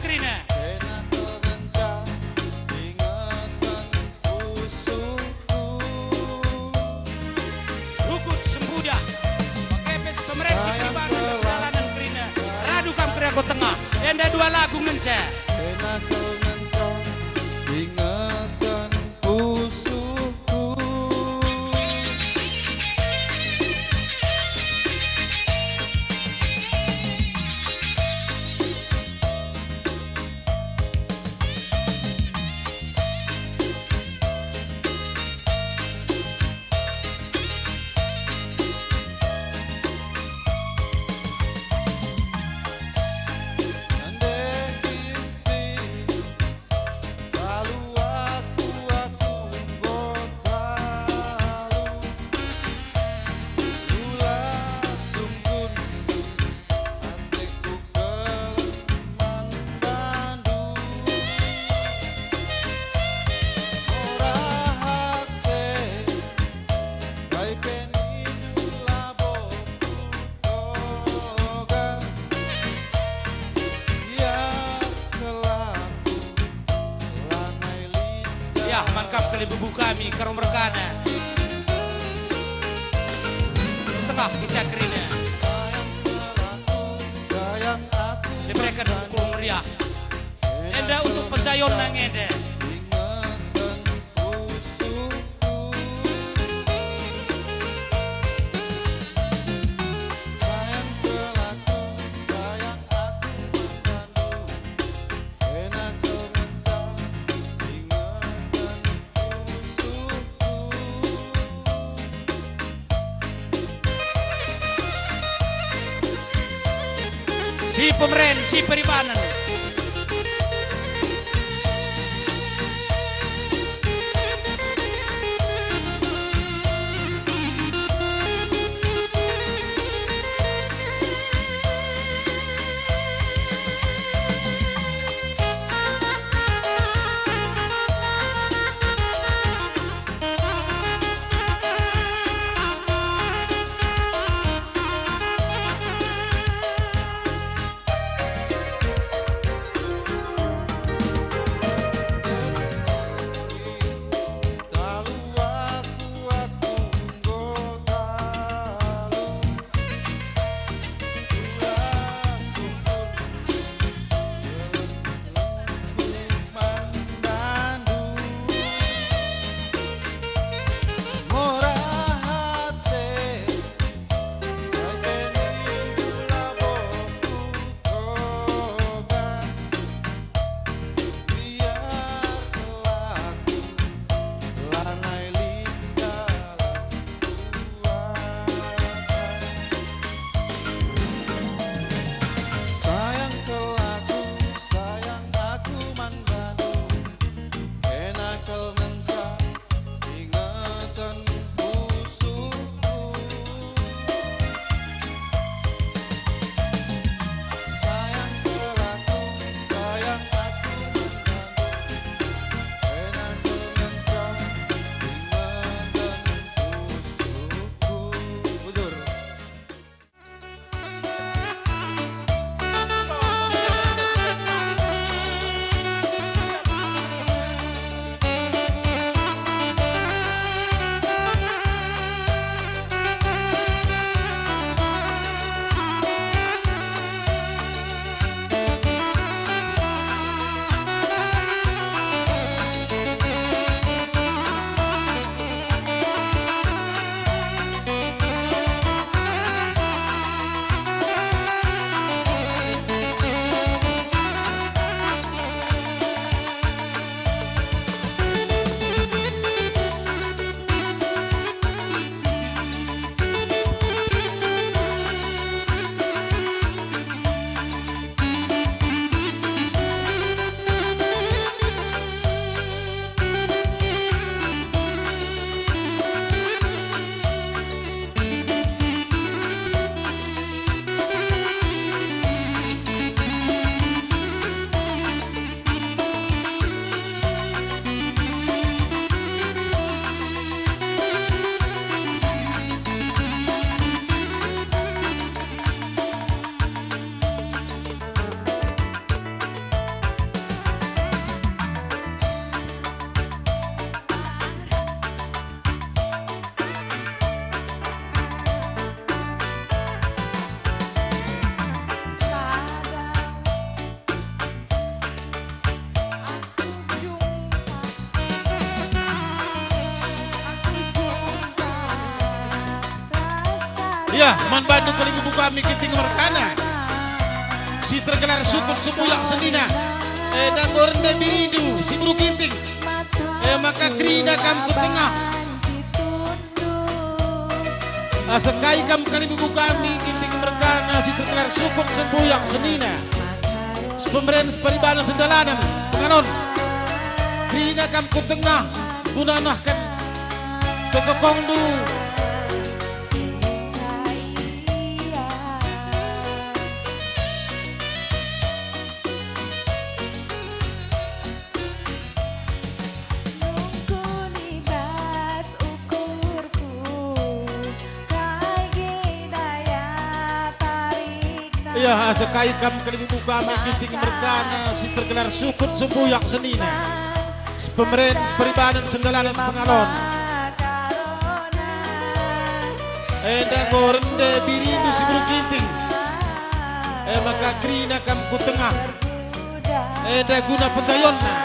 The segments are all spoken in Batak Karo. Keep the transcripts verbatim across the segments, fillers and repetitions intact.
kerina. Kena kegenca ingeten pusuhku. Sukut Sembuda, pengkepes pemerentah si Sayang peribanan kelam, dalanen kerina. Radu kam kerina ku tengah, enda dua lagu ngenca. Kena kegenca ingeten pusuhku. Talu aku, aku enggo talu. Ula sungkun ateku keleng man bandu. Murah ate, kai pe nindu labo kutoga. Ia kelaku. Ya, man kam kelebebu kami, Karo merkana. Tengah kita kerina. Sebereken ukur meriah. Enda untuk pencayonna ngenda. Sayang kelaku, sayang aku man bandu. Kena kegenca ingeten pusuhku. Si pemeren, si peribanen. Ya, man bandu kalimbubu kami Ginting merkana, si tergelar sukut sembuyak senina. Enda enggo rende birindu si beru Ginting. E maka kerina kam ku tengah. Asa kai kam kalimbubu kami Ginting merkana si tergelar sukut sembuyak senina. Sepemeren, separibanen, sendalanen, sepengalon. Kerina kam ku tengah, guna nehken kecokongndu. Nungkun i bas ukurku, kai nge daya tarikna. Ia, asa kai kam kalimbubu kami Ginting merkana si tergelar sukut sembuyak senina. Sepemeren, separibanen, sendalanen, sepengalon. Enda enggo rende birindu si beru Ginting. E maka kerina kam ku tengah. Enda guna pejayonna.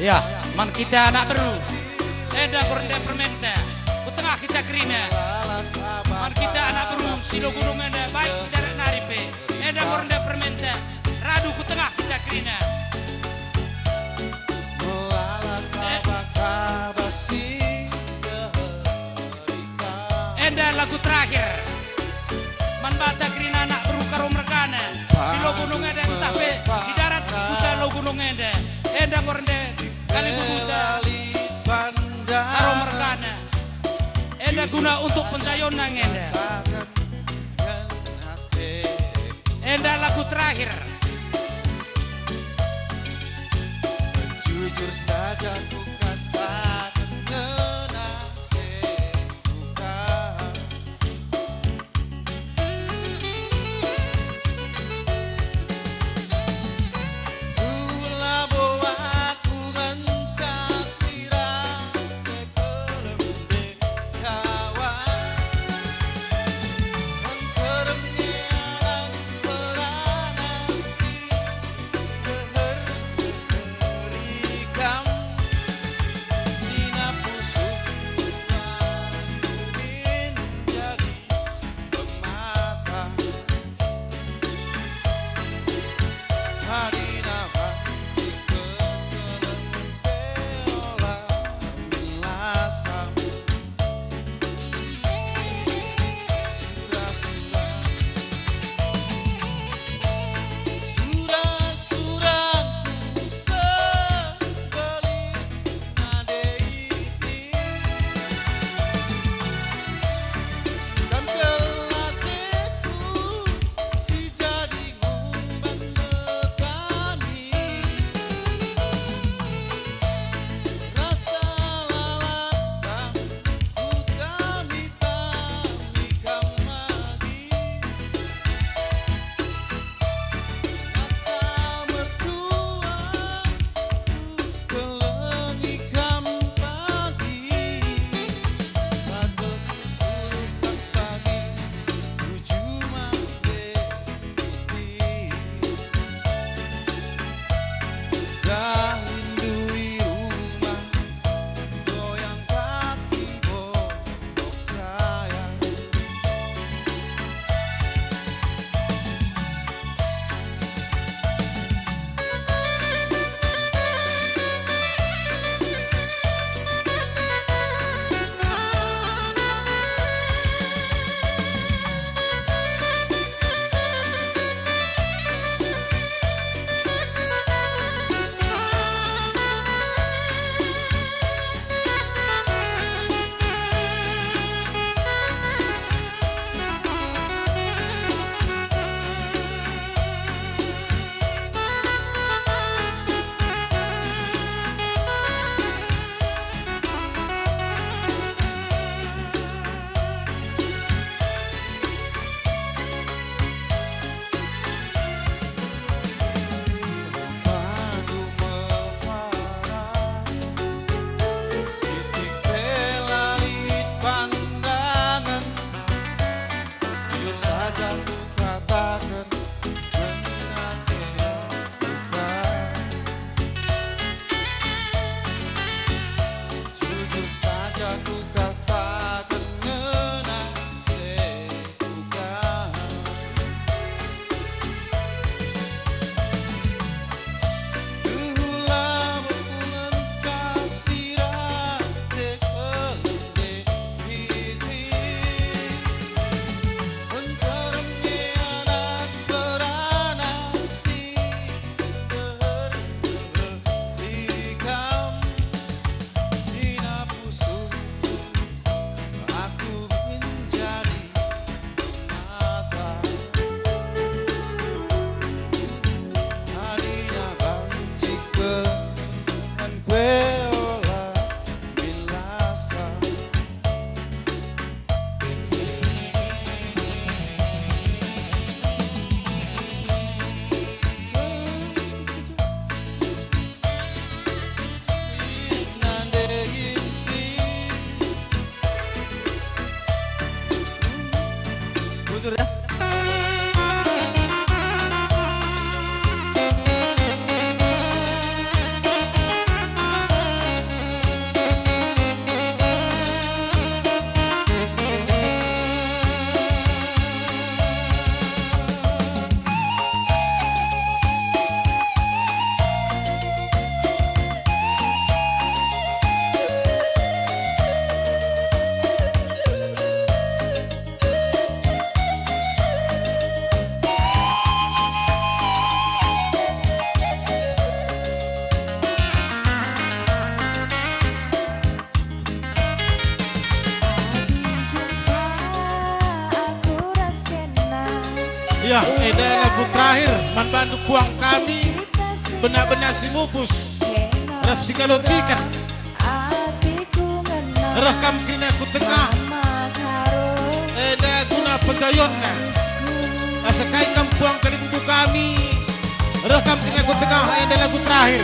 Ya, man kita anak beru. Enda enggo rende permenta. Ku tengah kita kerina. Man kita anak beru si lau gunung enda, baik si darat nari pe. Enda enggo rende permenta. Radu ku tengah kita kerina. Eh. Enda lagu terakhir. Man banta kerina anak beru Karo mergana, si lau gunung enda ntah pe si darat kuta lau gunung enda. Enda enggo rende kalibubuta Karo mergana. Enda guna untuk penjayonna nge enda. Enda lagu terakhir. Jujur saja kukataken ngena bukan. Tulah bo aku ngenca sirang kekelembe kawan. Nterem nge alang perana si deher-deher ikam. Nina pusuh aku min jadi pemata. Hari nama si kekelengen pe ola melasam. Sura-sura, sura-sura ku sembelin. Ya, enda lagu terakhir man bandu puang kami, benak-benak si mupus ras si ngalo ciken. Rehkam kerina ku tengah, enda guna penjoyonna. Asa kai kam puang kalimbubu kami, rehkam kerina ku tengah, enda lagu terakhir.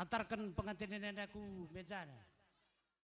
Tarken pengantin enda ku mejana.